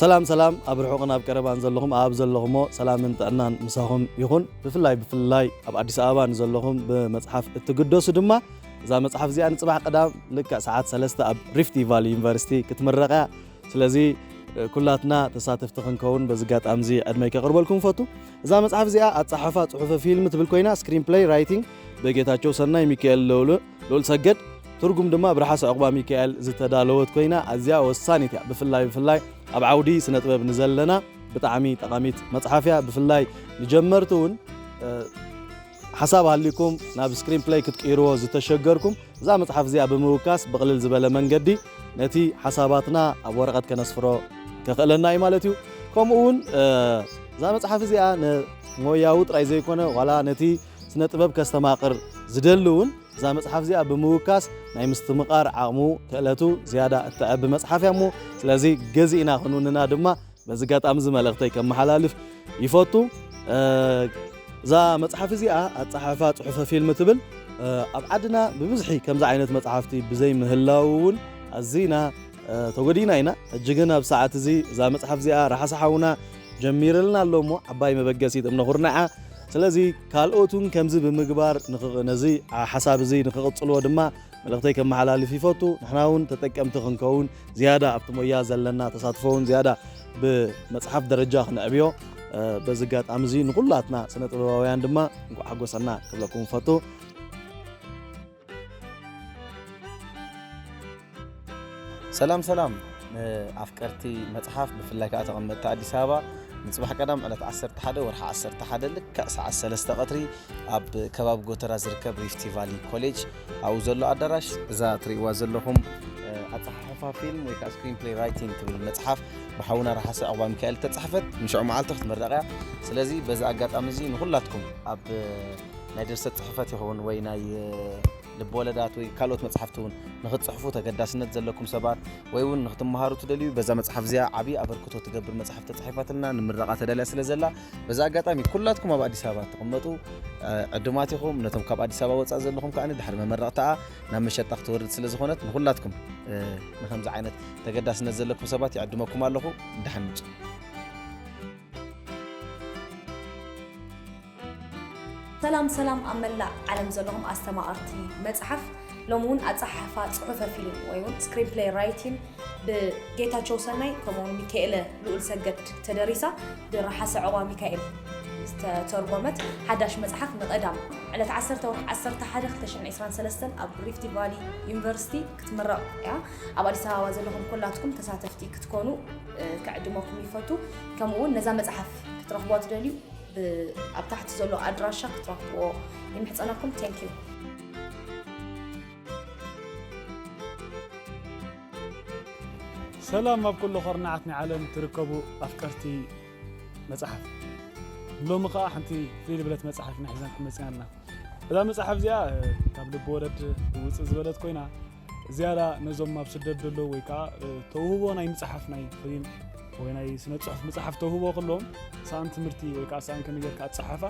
ሰላም ሰላም፣ ኣብ ርሑቕን ኣብ ቀረባን ዘለኹም ኣብ ዘለኹሞ ሰላምን ጥዕናን ምሳኹም ይኹን። ብፍላይ ብፍላይ ኣብ ኣዲስ ኣበባ ንዘለኹም ብመጽሓፍ እትግደሱ ድማ፣ እዛ መጽሓፍ እዚኣ ንጽባሕ ቀዳም ልክዕ ሰዓት ሰለስተ ኣብ ሪፍቲ ቫሊ ዩኒቨርሲቲ ክትምረቕ እያ። ስለዚ ኩላትና ተሳተፍቲ ክንከውን በዚ ኣጋጣሚ እዚ ዕድመይ ከቕርበልኩም ፈቱ። እዛ መጽሓፍ እዚኣ ኣጻሓሕፋ ጽሑፈ ፊልም ትብል ኮይና፣ ስክሪን ፕሌይ ራይቲንግ ብጌታቸው ሰናይ፣ ሚካኤል ልኡል ሰገድ፣ ትርጉም ድማ ብርሓስ ዕቑባ ሚካኤል ዝተዳለወት ኮይና፣ ኣዝያ ወሳኒት እያ። ብፍላይ ብፍላይ ኣብ ዓውዲ ስነ ጥበብ ንዘለና ብጣዕሚ ጠቓሚት መጽሓፍ እያ። ብፍላይ ንጀመርቲ እውን ሓሳብ ሃሊኩም ናብ ስክሪን ፕሌይ ክትቅይርዎ ዝተሸገርኩም፣ እዛ መጽሓፍ እዚኣ ብምውካስ ብቕልል ዝበለ መንገዲ ነቲ ሓሳባትና ኣብ ወረቐት ከነስፍሮ ከኽእለና እዩ ማለት እዩ። ከምኡ እውን እዛ መጽሓፍ እዚኣ ንሞያዊ ጥራይ ዘይኮነ፣ ዋላ ነቲ ስነ ጥበብ ከስተማቕር ዝደሊ እውን እዛ መጽሓፍ እዚኣ ብምውካስ ናይ ምስትምቓር ዓቕሙ፣ ክእለቱ ዝያዳ እተዕቢ መጽሓፍ እያ እሞ፣ ስለዚ ገዚእና ክንውንና ድማ በዚ ኣጋጣሚ እዚ መልእኽተይ ከመሓላልፍ ይፈቱ። እዛ መጽሓፍ እዚኣ ኣጸሓሕፋ ጽሑፈ ፊልም ትብል። ኣብ ዓድና ብብዝሒ ከምዚ ዓይነት መጽሓፍቲ ብዘይ ምህላው እውን ኣዚና ተጎዲና ኢና። ሕጂ ግን ኣብ ሰዓት እዚ እዛ መጽሓፍ እዚኣ ራሓሲ ሓውና ጀሚርልና ኣሎ እሞ፣ ዓባይ መበገሲት እምነ ኩርናዓ። ስለዚ ካልኦት እውን ከምዚ ብምግባር ነዚ ሓሳብ እዚ ንክቕጽልዎ ድማ መልእኽተይ ከመሓላልፍ ይፈቱ። ንሕና እውን ተጠቀምቲ ክንከውን፣ ዝያዳ ኣብቲ ሞያ ዘለና ተሳትፎ እውን ዝያዳ ብመጽሓፍ ደረጃ ክነዕብዮ በዚ ኣጋጣሚ እዚ ንኩላትና ስነ ጥበባውያን ድማ እንኳዕ ሓጎሰና ክብለኩም ፈቱ። ሰላም ሰላም ኣፍቀርቲ መጽሓፍ፣ ብፍላይ ከዓ ተቐመጥቲ ኣዲስ ኣበባ፣ ንጽባሕ ቀዳም ዕለት ዓሰርተ ሓደ ወርሒ ዓሰርተ ሓደ ልክዕ ሰዓት ሰለስተ ቀትሪ ኣብ ከባቢ ጎተራ ዝርከብ ሪፍቲ ቫሊ ኮሌጅ ኣብኡ ዘሎ ኣዳራሽ እዛ ትርእይዋ ዘለኹም ኣጸሓሕፋ ፊልም ወይ ከዓ ስክሪን ፕሌይ ራይቲንግ ትብል መጽሓፍ ብሓውና ራሓሲ ዕቑባ ሚካኤል ተጻሕፈት ንሽዑ መዓልቲ ክትምረቕ እያ። ስለዚ በዚ ኣጋጣሚ እዚ ንኹላትኩም ኣብ ናይ ድርሰት ጽሕፈት ይኸውን ወይ ናይ ልብወለዳት ወይ ካልኦት መጽሓፍቲ እውን ንኽትጽሕፉ ተገዳስነት ዘለኩም ሰባት ወይ እውን ንኽትመሃሩ ትደልዩ፣ በዛ መጽሓፍ እዚኣ ዓብዪ ኣበርክቶ ትገብር መጽሓፍ ተጻሒፋትልና ንምረቓ ተዳልያ ስለ ዘላ፣ በዛ ኣጋጣሚ ኩላትኩም ኣብ ኣዲስ ኣበባ እትቕመጡ ዕዱማት ኢኹም። ነቶም ካብ ኣዲስ ኣበባ ወጻኢ ዘለኹም ከኣ ድሕሪ መመረቕታኣ ናብ መሸጣ ክትወርድ ስለ ዝኾነት ንኹላትኩም ንኸምዚ ዓይነት ተገዳስነት ዘለኩም ሰባት ይዕድመኩም ኣለኹ። ደሓን ምጹ። ሰላም ሰላም ኣብ መላእ ዓለም ዘለኹም ኣስተማቐርቲ መጽሓፍ፣ ሎሚ እውን ኣጸሓሕፋ ጽሑፈ ፊልም ወይ እውን ስክሪን ፕሌይ ራይቲን ብጌታቸው ሰናይ ከምኡ እውን ሚካኤለ ልኡል ሰገድ ተደሪሳ ብረሓሰ ዑቕባ ሚካኤል ዝተተርጎመት ሓዳሽ መጽሓፍ ንቐዳም ዕለት ዓሰርተ ወርሒ ዓሰርተ ሓደ ክልተ ሽሕን ዕስራን ሰለስተን ኣብ ሪፍቲ ቫሊ ዩኒቨርሲቲ ክትምረቕ እያ። ኣብ ኣዲስ ኣበባ ዘለኹም ኩላትኩም ተሳተፍቲ ክትኮኑ ክዕድመኩም ይፈቱ። ከምኡ እውን ነዛ መጽሓፍ ክትረኽቧ ትደልዩ ኣብ ታሕቲ ዘሎ ኣድራሻ ክትረኽብዎ ይምሕጸነኩም። Thank you። ሰላም ኣብ ኩሉ ኾርናዓት ናይ ዓለም ትርከቡ ኣፍቀርቲ መጽሓፍ። ሎሚ ኸኣ ሓንቲ ፍልይ ዝበለት መጽሓፍ ኢና ሒዛንኩም መጺና ኣለና። እዛ መጽሓፍ እዚኣ ካብ ልቢ ወለድ ውጽእ ዝበለት ኮይና ዝያዳ ነዞም ኣብ ስደት ዘለዉ ወይ ከዓ ተውህቦ ናይ ምጽሓፍ ናይ ፍሊም ወይ ናይ ስነ ጽሑፍ ምጽሓፍ ተውህቦ ከለዎም ሰኣን ትምህርቲ ወይ ከዓ ሰኣን ከመይ ጌርካ ኣጸሓሕፋ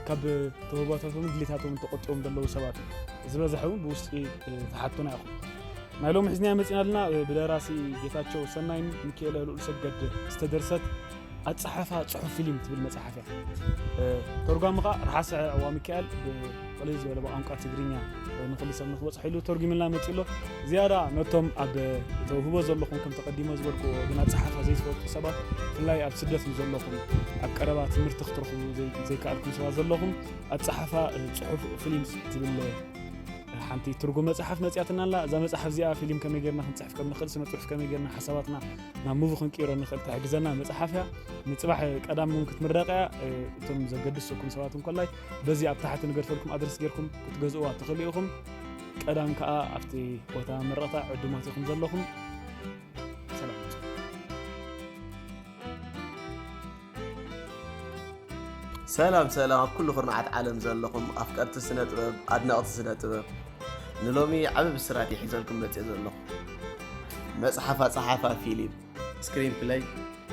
ካብ ተውህቦታቶምን ድሌታቶምን ተቖጢቦም ዘለዉ ሰባት እዩ። ዝበዝሐ እውን ብውሽጢ ተሓቶና ኢኹም። ናይ ሎሚ ሒዝናያ መጺና ኣለና ብደራሲ ጌታቸው ሰናይን ሚኪኤለ ልኡል ሰገድ ዝተደርሰት ኣጸሓሕፋ ጽሑፍ ፊልም ትብል መጽሓፍ እያ። ተርጓሚ ኸኣ ርሓሰ ዕዋ ሚካኤል ብቕልል ዝበለ ብቋንቋ ትግርኛ ንኹሉ ሰብ ንክበጽሖ ኢሉ ተርጒምልና መጺኡ ኣሎ። ዝያዳ ነቶም ኣብ ተውህቦ ዘለኹም ከም ተቐዲሞ ዝበልክዎ ግን ኣጸሓሕፋ ዘይትፈልጡ ሰባት ብፍላይ ኣብ ስደት ንዘለኹም ኣብ ቀረባ ትምህርቲ ክትረኽቡ ዘይከኣልኩም ሰባት ዘለኹም ኣጸሓሕፋ ጽሑፍ ፊልም ትብል ሓንቲ ትርጉም መጽሓፍ መጺኣትና ኣላ። እዛ መጽሓፍ እዚኣ ፊልም ከመይ ጌርና ክንጽሕፍ ከም ንኽእል፣ ስነ ጽሑፍ ከመይ ጌርና ሓሳባትና ናብ ሙቪ ክንቅይሮ ንኽእል ትሕግዘና መጽሓፍ እያ። ንጽባሕ ቀዳም እውን ክትምረቕ እያ። እቶም ዘገድሰኩም ሰባት እንኮላይ በዚ ኣብ ታሕቲ ንገድፈልኩም ኣድረስ ጌርኩም ክትገዝእዋ ትኽእሉ ኢኹም። ቀዳም ከኣ ኣብቲ ቦታ መረቕታ ዕዱማት ኢኹም ዘለኹም። ሰላም። ሰላም ሰላም ኣብ ኩሉ ኩርናዓት ዓለም ዘለኹም ኣፍቀርቲ ስነ ጥበብ ኣድነቕቲ ስነ ጥበብ ንሎሚ ዓቢ ብስራት እየ ሒዘልኩም መፅእ ዘለኹ መፅሓፍ ኣፀሓፋ ፊሊም ስክሪን ፕለይ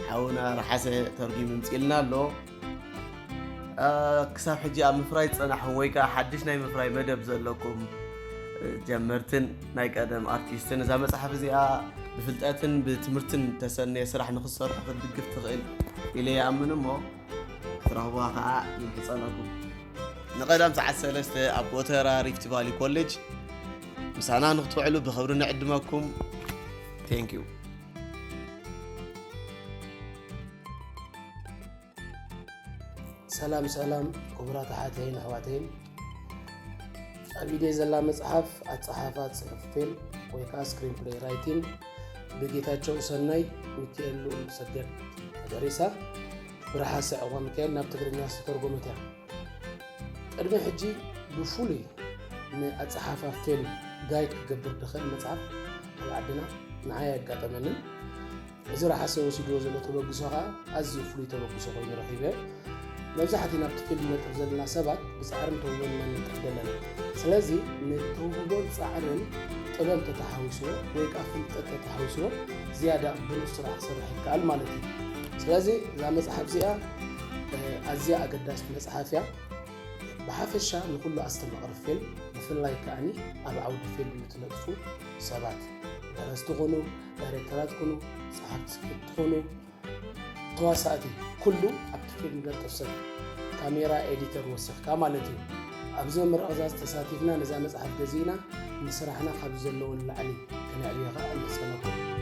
ሓውና ረሓሰ ተርጒሙ ምፅእልና ኣሎ ክሳብ ሕጂ ኣብ ምፍራይ ዝፀናሕኹም ወይ ከዓ ሓድሽ ናይ ምፍራይ መደብ ዘለኩም ጀመርትን ናይ ቀደም ኣርቲስትን እዛ መፅሓፍ እዚኣ ብፍልጠትን ብትምህርትን ተሰነየ ስራሕ ንክትሰርሑ ክትድግፍ ትኽእል ኢለ ይኣምን እሞ ክትረኽቡዋ ከዓ ይምሕፀነኩም። ንቐዳም ሰዓት ሰለስተ ኣብ ጎተራ ሪፍት ቫሊ ኮሌጅ ምሳና ንክትውዕሉ ብኽብሪ ንዕድመኩም። Thank you። ሰላም ሰላም ክቡራት ኣሓተይን ኣሕዋተይን። ኣብ ኢደይ ዘላ መጽሓፍ ኣጸሓሕፋ ጽሑፍ ፊልም ወይ ከዓ ስክሪን ፕሌይ ራይቲንግ ብጌታቸው ሰናይ ሚካኤል ልኡል ሰገድ ተደሪሳ፣ ብረሓሰ ዕቑባ ሚካኤል ናብ ትግርኛ ዝተተርጎመት እያ። ቅድሚ ሕጂ ብፍሉይ ንኣጸሓሕፋ ፊልም ጋይድ ክገብር ዝኽእል መጽሓፍ ኣብ ዓድና ንዓይ ኣየጋጠመንን። እዚ ረሓሰ ወሲድዎ ዘሎ ተበግሶ ከዓ ኣዝዩ ፍሉይ ተበግሶ ኮይኑ ረኺበ። መብዛሕቲ ናብቲ ፊልድ ነጥፍ ዘለና ሰባት ብጻዕርን ተውህቦን ኢና ንንጥፍ ዘለና። ስለዚ ንተውህቦን ጻዕርን ጥበብ ተተሓዊስዎ ወይ ከዓ ፍልጠት ተተሓዊስዎ ዝያዳ ብሉጽ ስራሕ ክስራሕ ይከኣል ማለት እዩ። ስለዚ እዛ መጽሓፍ እዚኣ ኣዝያ ኣገዳሲት መጽሓፍ እያ። ብሓፈሻ ንኩሉ ኣስተማቕር ፊልም ብፍላይ ከዓኒ ኣብ ዓውዲ ፊልም ንትነጥፉ ሰባት ደረስቲ ኩኑ፣ ዳይሬክተራት ኩኑ፣ ጸሓፍቲ ስክሪፕት ኩኑ፣ ተዋሳእቲ ኩሉ ኣብቲ ፊልም ነጥፍ ሰብ ካሜራ ኤዲተር ወሲኽካ ማለት እዩ። ኣብዚ መመረቕዛ ተሳቲፍና ነዛ መጽሓፍ ገዚእና ንስራሕና ካብ ዘለዎ ንላዕሊ ከነዕብዮ ከዓ እምሕጸነኩም።